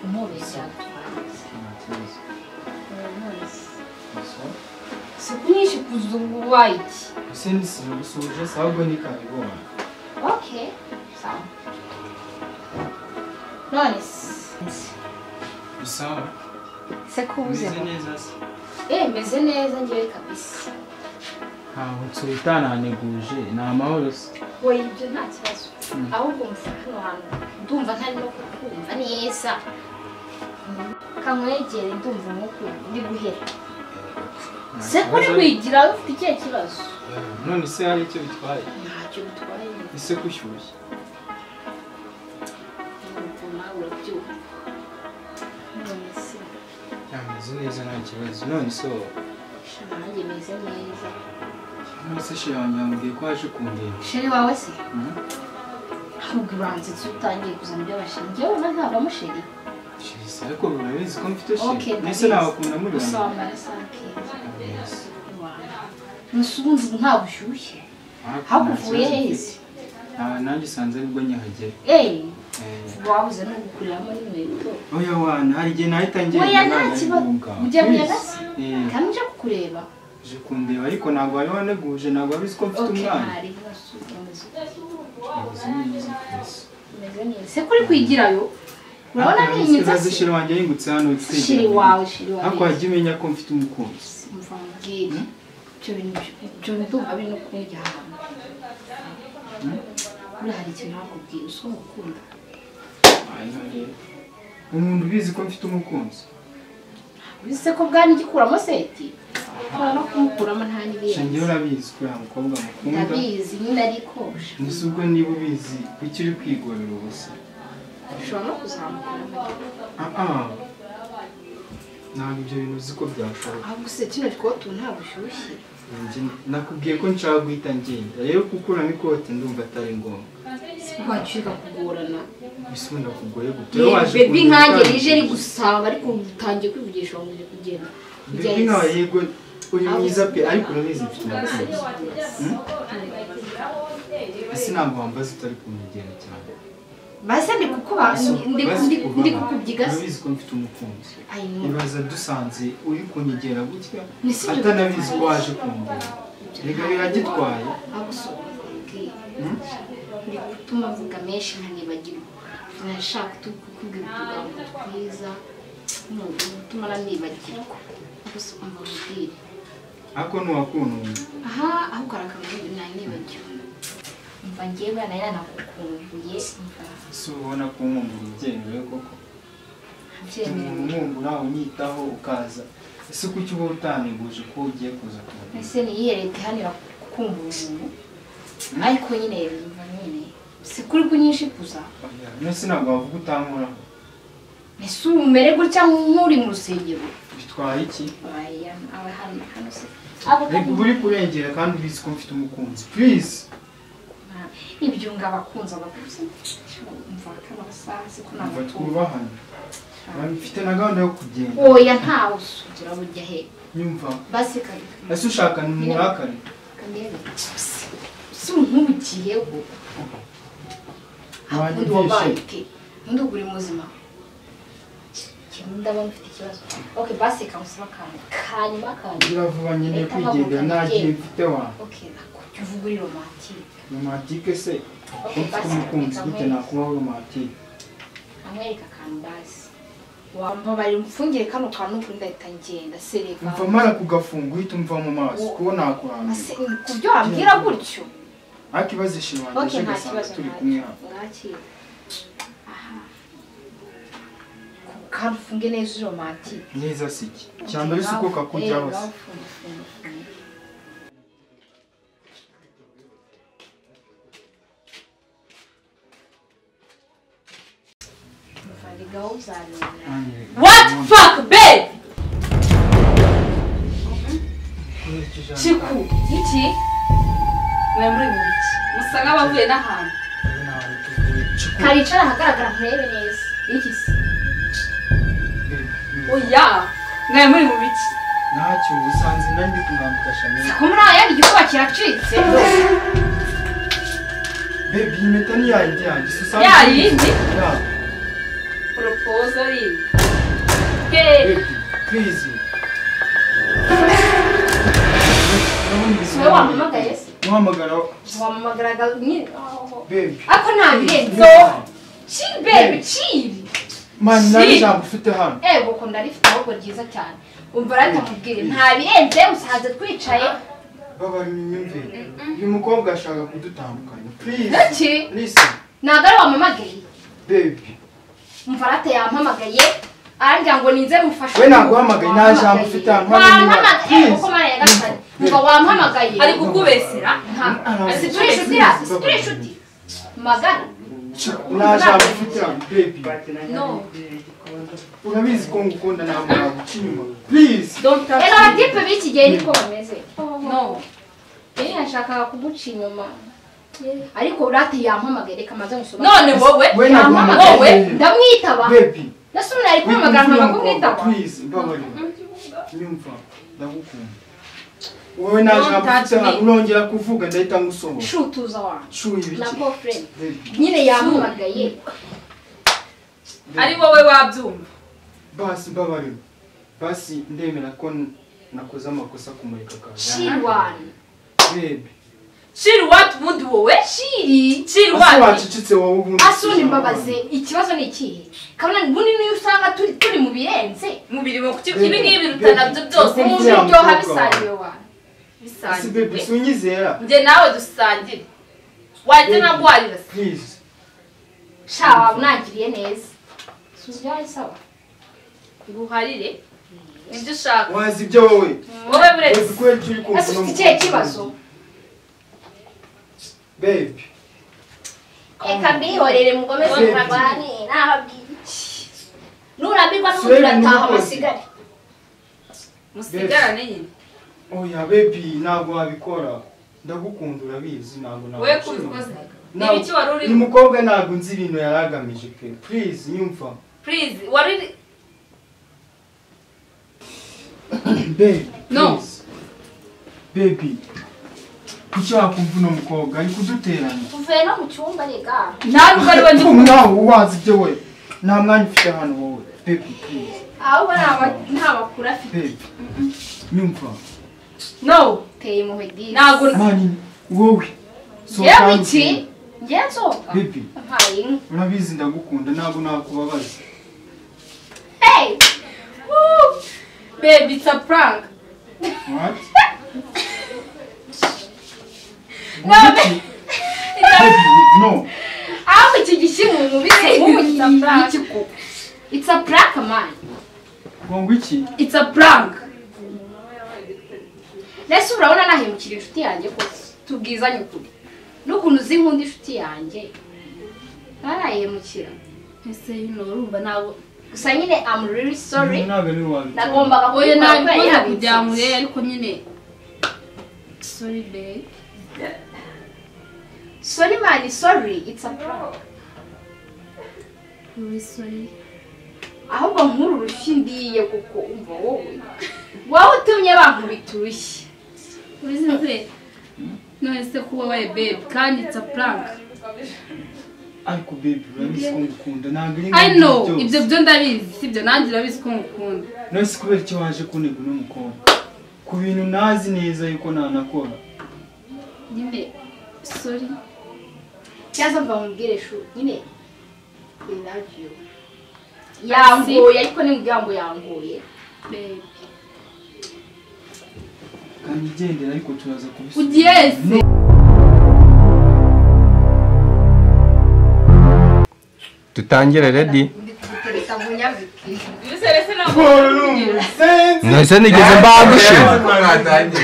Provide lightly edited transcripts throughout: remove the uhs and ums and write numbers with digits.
Umubiri cyagutwaye. Sikunyishe kuzuwa iki. Ese sinagusuje ahubwo ni karibu. Okay, sawa. None sawa. Sekubuze. Meze neza se. Meze neza ngiye kabisa. Ntabwo nsubitananeguje ni amahoro se. Oya ibyo nta kibazo. Ahubwo mfite hano ndumva ntari no kukumva neza. Kamwegere ndumva umwuka ndi guhera. Se kuri kwigira ufite ikihe kibazo? None se hari icyo bitwaye? Ntacyo bitwaye. Ese kushyushye? None se. Yameze neza nta kibazo. None se nanjye meze neza. None se sheri wanjye yambwiye ko waje kundeba. Sheri wawe se? Ahubwo uranze utangiye kuzana ibyo bashingiye. Njyewe ubona ntabamo sheri. Sheri se ariko urabizi ko mfite sheri. Nese nabakunda muri bamwe. Gusa wambara saa keza. Nsubundi nta bushyushye. Hakuvuye heze. Nanjye usanze aribwo nyahagera. Wabuze no gukuriramo n'inkweto. Oya wana hari igihe nahita ngenda. Oya nta kibazo. Ujya muyaga se? Kandi uje kukureba. Uje kundeba ariko ntabwo wari waneguje ntabwo wari uzi ko mfite umwana. Okay, meze neza. Se kuri kwigirayo? Urabona ninyitse se. Sheri wanjye yingutse hano twigera. Sheri wawe, sheri wawe. Ariko wajya umenya ko mfite umukunzi. Umva mbwire. Ibyo bintu ibyo ndumva biri no kundya ahantu. Buriya hari ikintu nakubwiye usoma gukunda. Umuntu ubizi ko mfite umukunzi. Ubizi ko bwani igikuramo seti? Ukora no kumukuramo nta n'ibirenze. Shangiye urabizi ko ya mukobwa mukunda. Ndabizi nyine ariko. Nise ubwo niba ubizi kuki uri kwigorera ubusa? Ushobora no kuzamukuramo. Ntabwo ibyo bintu uzi ko byashoboka. Ahubwo se kino gikotu nta bushyushye. Nakubwiye ko nshaka guhita ngenda. Rero gukuramo ikote ndumva atari ngombwa. Wacika kugorana. Bisunda kugoye gute? Baby nkanjye rije ri gusanga ariko utangiye kwivugisha ngo uje kugenda. Baby nkawe yego uri mwiza pe ariko urabizi mfite umukunzi. Ese ntabwo wambaza utari kunyegera cyane. Base ndi kukuba ndi kukubyiga se. Urabizi ko mfite umukunzi. Ibaza dusanze uri kunyegera gutya atanabizi ko waje kundeba. Rega biragitwaye. Ndi gutuma mvuga menshi nkanibagirwa. Nashaka kukubwira utugambo twiza gutuma nanibagirwa. Gusa umva mbwire. Ako ntiwakuntu. Aha ahubwo arakamubwira nanibagiwe. Umva ngewe nari nanagukumbuye. Si ubona ko nkumbura ubyemewe koko? Mbyemere. Nkumbura unyitaho ukaza. Ese kuki uba utaneguje ko ugiye kuza kundeba? Ese ni iyihe leta ihanira gukumbura umuntu? Ariko nyine umva nyine si kuri kunyishikuza. Nese ntabwo wavuga utankoraho. Ese umere gutya nk'uri mu rusengero? Bitwaye iki? Oya aba hano hano se. Reka uba uri kurengera kandi ubizi ko mfite umukunzi. Please. Ibyo ngo abakunzi abakunzi. Umva kano sasa ko ntabwo twubahana. Mfite na gahunda yo kugenda. Oya ntawe usugira bujya he. Nyumva. Basi kare. Ese ushaka numurakare? Kandebe. Si nkugiyeho. Undi wabaye ute? Undi uri muzima. Ndabona ufite ikibazo. Okay, basi kamusaba akantu. Kanyuma kanyu. Biravuba nyine kwigendera nta gihe mfite wa. Okay, nakujya uvuga uri romantique. Romantique se? Mfite umukunzi gute nakubaho romantique? Amwereka akantu basi. Wambabarira umfungire kano kantu kuri ndahita ngenda sereka. Umva mara kugafunga uhita umva mu maso kuko nakurambiwe. Kubyo wambwira gutyo? Ariko ibaze sheri wanjye gasanga turi kumwe hano. Ngakira. Aha. Kandi ufunge neza romantique. Neza siki. Cyambere suko kakujyaho se. What fuck babe? Chiku, iki? Mwe muri mubiki. Musa nk'abavuye n'ahantu. Karicara ahagaragara nkurebe neza. Iki se? Oya, mwe muri mubiki. Ntacyo usanze nari ndi kumwambika Chanel. Ko muri aya igikuba kiracitse. Baby, impeta ni yayindi yanjye. Yayindi? Ya. Oh sorry. Okay. Please. Wowe wampamagaye se? Wahamagara. Wampamagaraga nyine. Baby. Ako ntabirenze. Chill baby, chill. Man, nta jambo ufite hano. Ego ko ndarifite ahubwo ryiza cyane. Umva ratamubwire nta birenze usanze twicaye. Baba nyumve. Uyu mukobwa ashaka kudutandukanya. Please. Iki? Listen. Ntabwo ari wampamagaye. Baby. Umva rata yampamagaye. Arambwira ngo ninze mufashe. We naguhamagaye nta jambo ufite hano. Wampamagaye kuko mara ya gatatu. Umva wampamagaye. Ari kukubesera. Si turi inshuti ra, si turi inshuti. Magara. Nta jambo ufite hano baby. No. Urabizi ko ngukunda ntabwo naguca inyuma. Please. Don't touch. Ero abatipe b'iki gihe niko bameze. No. Yashakaga kuguca inyuma. Ariko urate yampamagaye reka maze musoma. None wowe wowe ndamwitaba. Baby. Nasumira ari kumpamagara nkaba kumwitaba. Please mbabarira. Nyumva ndagukunda. Wowe nta jambo ufite hano urongera kuvuga ndahita ngusohora. Shutuza wanjye. Shu ibiki. Na boyfriend. Nyine yampamagaye. Ari wowe wabyumva. Basi mbabarira. Basi ndemera ko nakoze amakosa kumureka kawe. Shirwan. Baby. Chill what ubundi wowe? Chiri. Chill what? Wacicitse wowe ubundi. Asundi mbabaze ikibazo ni ikihe? Kabona ubundi niyo usanga turi mu birenze. Mu birimo kuki ibi ngibi biruta nabyo byose mu biryoha bisangiwe wa. Bisangiwe. Baby sunyizera. Nje nawe dusangire. Wajye nagwarira. Please. Sha unangiriye neza. Suzyaye sawa. Nguharire. Nibyo ushaka. Wazi ibyo wowe. Wowe buretse. Ese ufite ikihe kibazo? Baby. Eka mbihorere mugomeze murwane nahabwiye iki. Nurambirwa n'uturataha musigare. Musigarane nyine. Oya baby ntabwo wabikora. Ndagukunda urabizi ntabwo nawe. Wewe kubikoze. Nibiki wari uri? Ni mukobwa ntabwo nzi ibintu yaragamije pe. Please nyumva. Please wari Baby. No. Baby. Kuki wakumva uno mukobwa ari kuduteranya? Tuvuye no mu cyumba rega. Nta nubwo ari we ndi nawe wazi ibyo we. Nta mwanya ufite hano wowe. Baby please. Ahubwo nta makuru afite. Baby. Nyumva. No. Teye impuhwe disi. Ntabwo mani wowe. Yewe iki? Ngiye nsohoka. Baby. Mpaye inka. Urabizi ndagukunda ntabwo nakubabaza. Hey! Woo! Baby it's a prank. What? No, baby. No. Aho iki gishyimbo mubise nk'iki. It's a prank man. Ngo iki? It's a prank. Nese urabona nahemukira inshuti yanjye ko tubwizanye ukuri. N'ukuntu uzi nkunda inshuti yanjye. Narayihemukira. Ese you know urumva nabo gusa nyine I'm really sorry. Nagombaga oya nabikoze kugira ngo ariko nyine sorry babe. Sorry man, sorry, it's a prank. Really sorry. Ahubwo nkuru urushyi ndiye kuko umva wowe. Wowe utumye bankubita urushyi. Urize none se kuba waye babe kandi it's a prank. Ariko baby urabizi ko ngukunda ntabwo ari I know ibyo byo ndabizi sibyo nanjye urabizi ko ngukunda. None se kubera icyo waje kunega uno mukobwa? Ku bintu nazi neza yuko nanakora. Nyine sorry. Cyaza mva mubwire shu nyine I love you. Yangoye ariko ni mubwira ngo yangoye. Baby. Kandi igendera ariko turaza kubisubiza. Ugiye se. Tutangire ready. Nese nigeze mbagishe.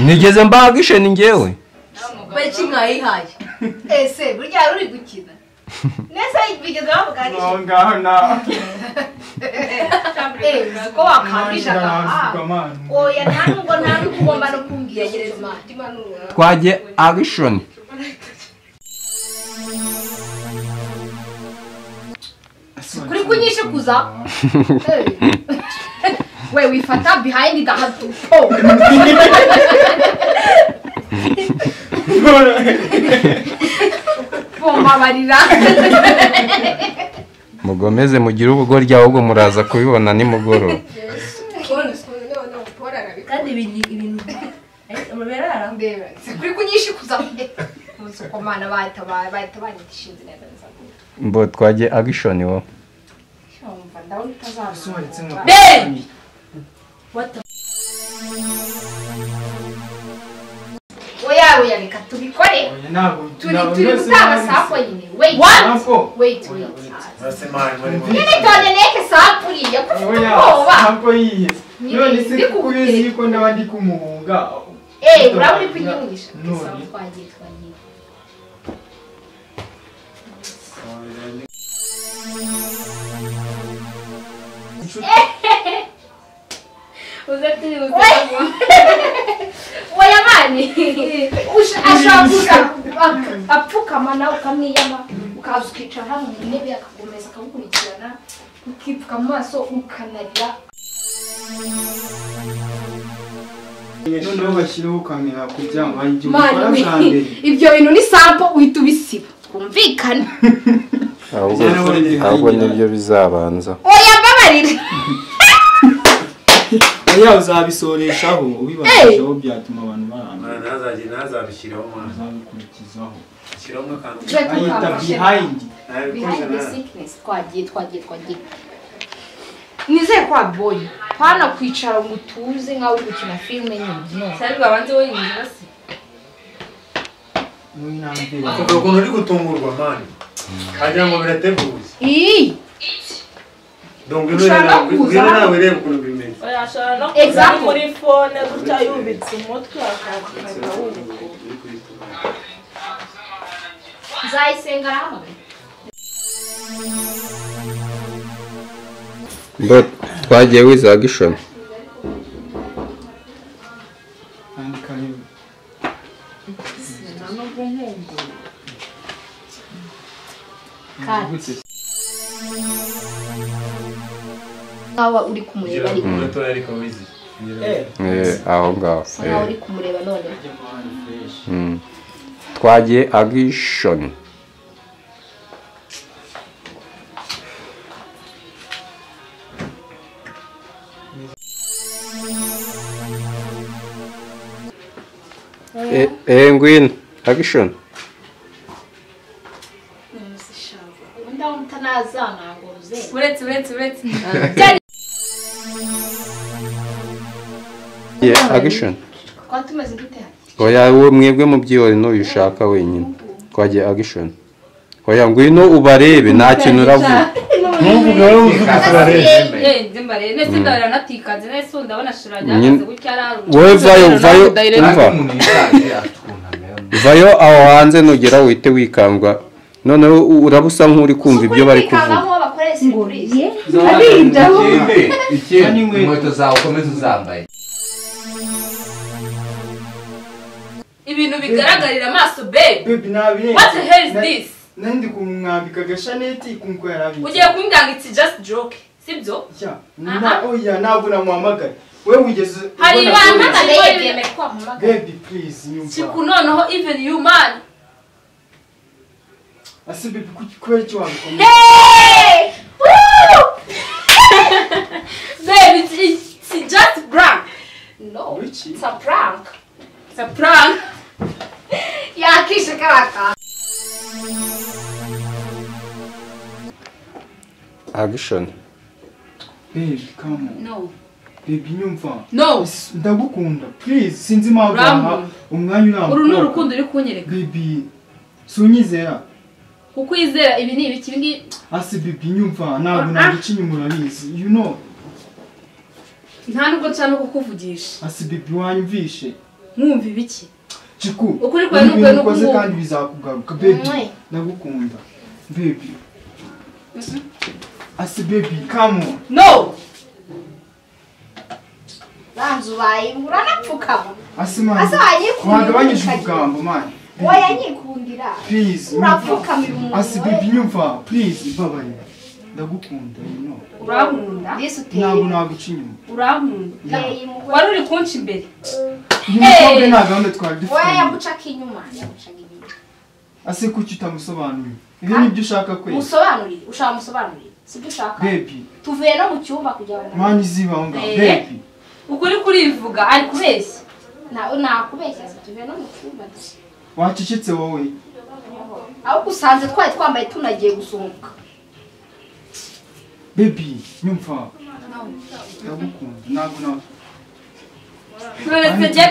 Nigeze mbagishe ni ngewe. Baki mwayihaye. Ese burya uri gukina. Nese bigeze bavuganisha. No ngaho na. Ko wakandisha ka. Oya nta nubwo nta n'ugomba no kumbwira gereza. Twaje action. Kuri kunyishikuza. We wifata behind the hatu. Bomba barira. Mugomeze mugire ubugoryi ahubwo muraza kubibona nimugoroba. Kandi ibintu ndeba kuri kunyishikuza komana bahita banyitishinze neza. Mbo twagiye action wo. Cyumva ndabona utazaza. Babe! What the Oya oya reka tubikore. Turi gutanga sample nyine. Wait. Wait wait. Nyine tone neke sample ya kuba. Sample yihe. None se kubizi ko ndabandi kumuhunga. Eh uraburi kunyimisha. Sample twagiye. Oya mani ashobora apfukama nawe ukamwiyama ukaza ukicara hano mu ntebe akakomeza akagukurikirana ukipfuka mu maso ukanarira. Noneho bashyiraho kamera kugira ngo ibyo ukora bwa mbere. Ibyo bintu ni sample uhita ubisiba twumvikane. Ahubwo nibyo bizabanza. Oya mbabarira. Oya uzabisoreshaho ubibanishaho byatuma abantu baramba. Ntazabishyiraho mwana. Azabikurikizaho. Shyiraho akantu. Ayita behind. Behind the sickness twagiye. Nizeye ko wabonye. Pana kwicara ngo utuze nkaho uri gukina filime nyine. Cyari babanze wenyine basi. Ako ukuntu uri gutungurwa mani. Agira ngo birateguye. Ii. Donc ngwino nawe reba ukuntu bimeze. Oya ashobora no kuza muri phone gutya yubitse umutwe akakanda wubika. Nzayisenga arahamagaye. But twagiye wiza action. Nkawa uri kumureba ariko wizi. Aho ngaho. Nkawa uri kumureba none. Twagiye action. Ngwino action. Uretse. Yeah, action. Kwa tumeze gute? Oya wowe mwebwe mu byihore n'uyushaka wenyine. Twagiye action. Oya ngwino ubarebe nta kintu uravuga. Ntuvuge wowe uvuga ubarebe. Nze nese ndabara natikaze nese ndabona shirajya gutya araru. Wowe vayo umva. Vayo aho hanze nugera uhite wikangwa. Noneho urabusa nk'uri kumva ibyo bari kuvuga. Ikindi inkweto zawe ukomeze uzambaye. Ibintu bigaragarira amaso babe. Babe nabirenze. What the hell is this? Nandi kumwambika agashaneti kumko yarabitse. Ugiye kumbwira ngo it's just joke. Sibyo? Na oya ntabwo namuhamagaye. Wewe wigeze hari ibanga Baby please nyumva. Siku noneho even you man. Ase baby kubera iki wabikomeye? Hey! Woo! Baby it's just prank. No. It's a prank. It's a prank. Yakishe karaka. Action. Baby, come on. No. Baby nyumva. No. Ndagukunda. Please sinzi impamvu aha umwanya unampa. Uru ni urukundo uri kunyereka. Baby sunyizera. Kukwizera ibi ni ibiki ngi. Asi baby nyumva ntabwo naguca inyuma urabizi. You know. Nta nubwo nshaka no kukuvugisha. Asi baby wanyumvishe. Mwumva ibiki? Chiku. Ukuri kwawe nuko nuko kandi bizakugaruka baby. Ndagukunda. Baby. Asi baby come on. No. Banzu bayimbura napfukama. Asi mani. Asa wanyikundira. Wagabanyije ubugambo mani. Oya nyikundira. Please. Urapfukamira umuntu. Asi baby nyumva please mbabarira. Ndagukunda you know. Urankunda. Ntabwo naguca inyuma. Urankunda. Wari uri kunca imbere. Uyu mukobwa nta gahunda twari dufite. Oya yagucaka inyuma. Yagucaga inyuma. Ase kuki utamusobanurira? Ibi nibyo ushaka kwezi. Musobanurire. Ushaka musobanurire. Sibyo ushaka? Baby. Tuvuye no mu cyumba kugira ngo mani ziba aho ngaho baby. Ukuri kurivuga ari kubeshya. Nakubeshya se tuvuye no mu cyumba. Wacecetse wowe. Aho usanze twari twambaye tunagiye gusohoka. Baby, nyumva. Ndagukunda. Ntabwo na. None se jye